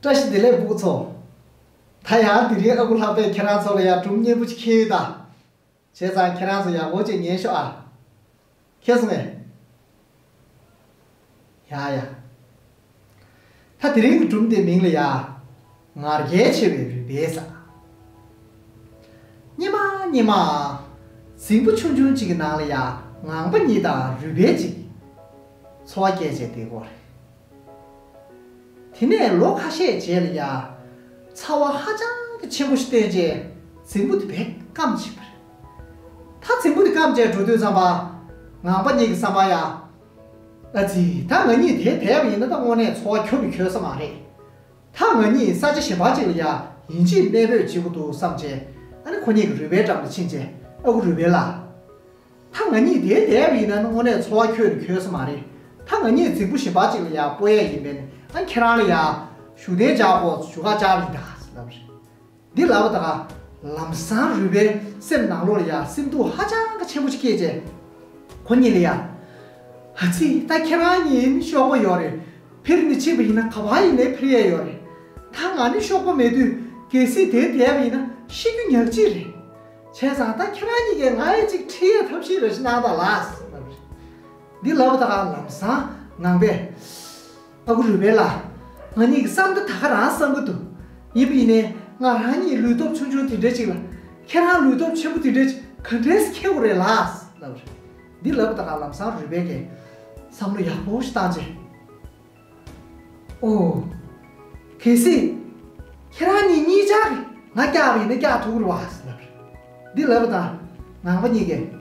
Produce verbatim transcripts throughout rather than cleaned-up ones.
བཀྲ་ཤིས་བདེ་ལེགས་ཕྲུ་གུ་ཚོ། ད་ཡང་དེ་རིང་ཨ་ཁུ་ལྷག་པས་ཁྱེད་རང་ཚོ་ལ་ཡང་སྒྲུང་སྙན་པོ་ཅིག་ཁྱེར་ཡོད་ད། བྱས་ཙང་ཁྱེད་རང་ཚོ་ཡག་པོ་ཅིག་ཉན་ཤོག་ཨ། ཁྱེད་སོང་ངས། ཡ་ཡ། ད་དེ་རིང་གི་སྒྲུང་དེའི་མིང་ལ་ཡ། ང་རྒྱལ་ཆེ་བའི་རུས་སྦལ་ཟེར། སྙེ་མ་སྙེ་མ། རྫིང་བུ་ཆུང་ཆུང་ཅིག་གི་ནང་ལ་ཡ། ངང་པ་གཉིས་དང་རུས་སྦལ་གཅིག་འཚོ་བ་སྐྱེལ་བྱས་བསྡད་ཀྱི་ཡོད་རེད། དེ་ནས་ལོ་ཁ་ཤས་རྗེས་ལ་ཡ། ཚ་བ་ཧ་ཅང་གི་ཆེན་པོ་ཞིག་བཏོན་རྗེས་རྫིང་བུ་དེ་བས་སྐམ་ཕྱིན་པ་རེད། ད་རྫིང་བུ་དེ་སྐམ་རྗེས་འགྲོ་དུས་ཙམ་པ། ངང་པ་གཉིས་ཀྱི་བསམ་པར་ཡ། ཨ་ཙི། ད་ང་གཉིས་དེར་བསྡད་པ་ཡིན་ན་ད་དངོས་གནས་འཚོ་བ་འཁྱོལ་མི་འཁྱོལ་ས་མ་རེད། ད་ང་གཉིས་ས་ཆ་གཞན་པ་ཅིག་ལ་ཡ་ཡིན་གཅིག་གནས་སྤོས་བྱེད་དགོས་འདུག་བསམ་བྱས། ཨ་ནི་ཁོ་གཉིས་ཀྱིས་རུས་སྦལ་འགྲམ་ལ་ཕྱིན་བྱས། ཨ་ཁུ་རུས་སྦལ་ལགས། ད་ང་གཉིས་དེར་བསྡད་པ་ཡིན་ན་དངོས་གནས་འཚོ་བ་འཁྱོལ་ནི་འཁྱོལ་ས་མ་རེད། ད་ང་གཉིས་རྫིང་བུ་གཞན་པ་ཅིག་ལ་ཡ་སྤོ་ཡས་ཡིན་པས་ནི། ཨ་ཁྱེད་རང་ལ་ཡ་བཞུགས་གདན་འཇགས་དགོས། བཞུགས་སྒར་བཅར་བ་ཡིན་ད་ལབ་རེད། འདི་ལབ་པ་དང་། ལམ་སང་རུས་སྦལ་སེམས་ནང་ལོགས་ལ་ཡ་སེམས་སྡུག་ཧ་ཅང་གི་ཆེན་པོ་ཅིག་སྐྱེས་རྗེས། ཁོ་གཉིས་ལ་ཡ། ཨ་ཙི། ད་ཁྱེད་རང་གཉིས་ནི་གཤོག་པ་ཡོད་རེད། འཕུར་ནས་ཕྱིན་པ་ཡིན་ན་ག་པར་ཡིན་ནའི་འཕུར་ཡས་ཡོད་རེད། ད་ང་ནི་གཤོག་པ་མེད་དུས་གལ་སྲིད་དེར་བསྡད་པ་ཡིན་ན་ཤི་རྒྱུ་ཉག་གཅིག་རེད། བྱས་ཙང་ད་ཁྱེད་རང་གཉིས་ཀས་ང་ཡི་ཅིག་ཁྲིད་ཡས་ཐབས་ཤེས་རེ་ཞིག་གནང་དང་ལགས་ལབ་རེད། འདི་ལབ་པ་དང་ལམ་སང་ངང་པས། ཨ་ཁུ་རུས་སྦལ་ལགས། ང་གཉིས་ཀྱི་བསམ་ད་ད་ག་རང་བསམ་གྱི་འདུག་ཡིན་པ་ཡིན་ནའི་ང་རང་གཉིས་ལུས་སྟོབས་ཆུང་ཆུང་དེ་འདྲ་ཅིག་ལ། ཁྱེད་རང་ལུས་སྟོབས་ཆེན་པོ་དེ་འདྲ་ཅིག་ག་འདྲས་སེ་འཁྱེར་དགོས་རེད་ལགས་ལབ་རེད། འདི་ལབ་པ་དང་ལམ་སང་རུས་སྦལ་གྱིས་བསམ་བློ་ཡག་པོ་ཞིག་བཏང་རྗེས། ཨོ། གལ་སྲིད་ཁྱེད་རང་གཉིས་གཉིས་ཆར་གྱིས་ང་བཀྱག་པ་ཡིན་ན་བཀྱག་ཐུབ་ཀྱི་རེད་པ་ལབ་རེད། འདི་ལབ་པ་དང་ངང་པ་གཉིས་ཀས།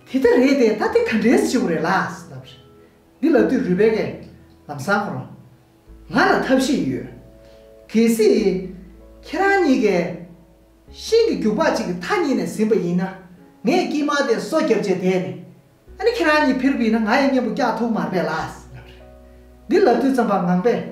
དེ་ལྟར་རེད་དེ། ད་དེ་ག་འདྲས་སེ་བྱེད་དགོས་རེད་ལགས་ལབ་རེད། འདི་ལབ་དུས་རུས་སྦལ་གྱིས་ལམ་སང་ཁོ་རང་། ང་ལ་ཐབས་ཤེས་ཡོད། གལ་སྲིད་ཁྱེད་རང་གཉིས་ཀས་ཤིང་གི་རྒྱུག་པ་གཅིག་གི་མཐའ་གཉིས་ནས་ཟིན་པ་ཡིན་ན། ངས་དཀྱིལ་མ་དེར་སོ་བརྒྱབ་བྱས་བསྡད་ནས། ཨ་ནི་ཁྱེད་རང་གཉིས་འཕུར་བ་ཡིན་ན་ང་ཡི་མཉམ་པོ་བཀྱག་ཐུབ་མ་རེད་པས་ལགས་ལབ་རེད། འདི་ལབ་དུས་ཙམ་པ་ངང་པས།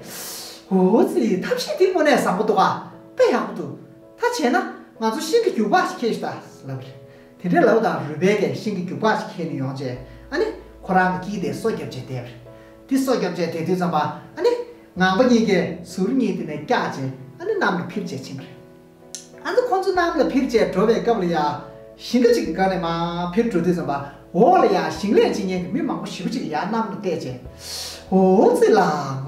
འོ་ཙི། ཐབས་ཤེས་འདི་དངོས་གནས་བཟང་པོ་འདུག་ག་དཔེ་ཡག་པོ་འདུག་ད་བྱས་ན་ང་ཚོ་ཤིང་གི་རྒྱུག་པ་ཞིག་འཁྱེར་ཤོག་ད་ལབ་རེད། དེ་འདྲའི་ལབ་དང་རུས་སྦལ་གྱིས་ཤིང་གི་རྒྱུག་པ་ཞིག་འཁྱེར་ནས་ཡོང་རྗེས། ཨ་ནི་ཁོ་རང་གི་དཀྱིལ་དེར་སོ་བརྒྱབ་བྱས་བསྡད་པ་རེད། འདི་སོ་བརྒྱབ་བྱས་བསྡད་དུས་ཙམ་པ། ཨ་ནི་ངང་པ་གཉིས་ཀས་ཟུར་གཉིས་དེ་ནས་བཀྱག་བྱས། ཨ་ནི་གནམ་ལ་འཕུར་བྱས་ཕྱིན་པ་རེད། ཨ་ནི་ཁོ་ཚོ་གནམ་ལ་འཕུར་བྱས་འགྲོ་བའི་སྐབས་ལ་ཡ། ཞིང་ཁ་ཅིག་གི་སྒང་ནས་མར་འཕུར་འགྲོ་དུས་ཙམ་པ། འོག་ལ་ཡ་ཞིང་ལས་བྱེད་མཁན་གྱི་མི་མང་པོ་ཞེ་པོ་ཅིག་ཡར་གནམ་ལ་བལྟས་བྱས། འོ་ཙི་ལ།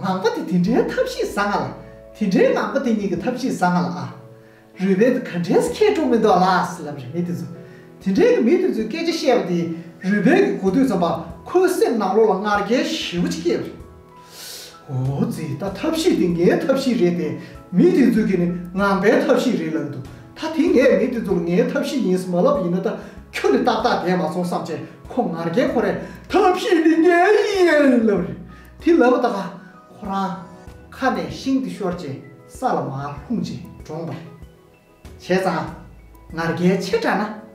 ངང་པ་དེ་དེ་འདྲའི་ཐབས་ཤེས་བཟང་ང་ལ། དེ་འདྲའི་ངང་པ་དེ་གཉིས་ཀྱི་ཐབས་ཤེས་བཟང་ང་ལ་ཨ། རུས་སྦལ་དེ་ག་འདྲས་སེ་འཁྱེར་འགྲོ་མི་འདུག་ལགས་ལབ་རེད་མི་དེ་ཚོ། དེ་འདྲའི་གི་མི་དེ་ཚོས་སྐད་ཆ་བཤད་པ་དེ་རུས་སྦལ་གྱིས་གོ་དུས་ཙམ་པ་ཁོའི་སེམས་ནང་ལོགས་ལ་ང་རྒྱལ་ཞེ་པོ་ཅིག་སྐྱེས་པ་རེད། འོ་ཙི། ད་ཐབས་ཤེས་དེ་ངའི་ཐབས་ཤེས་རེད་དེ། མི་དེ་ཚོ་གིས་ནི་ངང་པའི་ཐབས་ཤེས་རེད་ལབ་འདུག་ད་དེ་ངས་མི་དེ་ཚོ་ལ་ངའི་ཐབས་ཤེས་ཡིན་ཟེར་མ་ལབ་པ་ཡིན་ན་ད་ཁྱོན་ནས་ཏག་ཏག་བསྡད་མ་སོང་བསམ་བྱས། ཁོ་ང་རྒྱལ་ཁོ་རའི་ཐབས་ཤེས་དེ་ངའི་ཡིན་ལབ་རེད། དེ་ལབ་པ་ད་ག་ཁོ་རང་ཁ་ནས་ཤིང་དེ་ཤོར་བྱས་ས་ལ་མར་ལྷུང་བྱས་གྲོངས་པ་རེད། བྱས་ཙང་། ང་རྒྱལ་ཆེ་དྲགས་ན།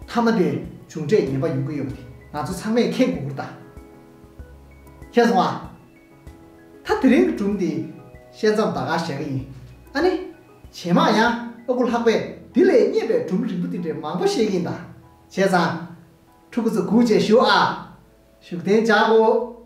མཐའ་མ་དེ་མཇུག་འབྲས་ངན་པ་ཡོང་གི་ཡོད་པ་དེ་ང་ཚོ་ཚང་མས་མཁྱེན་དགོས་ཀྱི་རེད་ད། མཁྱེན་སོང་ཨ། ད་དེ་རིང་གི་སྒྲུང་འདི་བཤད་མཚམས་ད་ག་བཞག་གི་ཡིན། ཨ་ནི། རྗེས་མ་ཡང་ཨ་ཁུ་ལྷག་པས་འདི་ལས་སྙན་པའི་སྒྲུང་རིང་པོ་དེ་འདྲའི་མང་པོ་བཤད་ཀྱི་ཡིན་ད། བྱས་ཙང་། ཕྲུ་གུ་ཚོ་སྒུག་བྱས་བཞུགས་ཨ། བཞུགས་གདན་འཇགས་དགོས།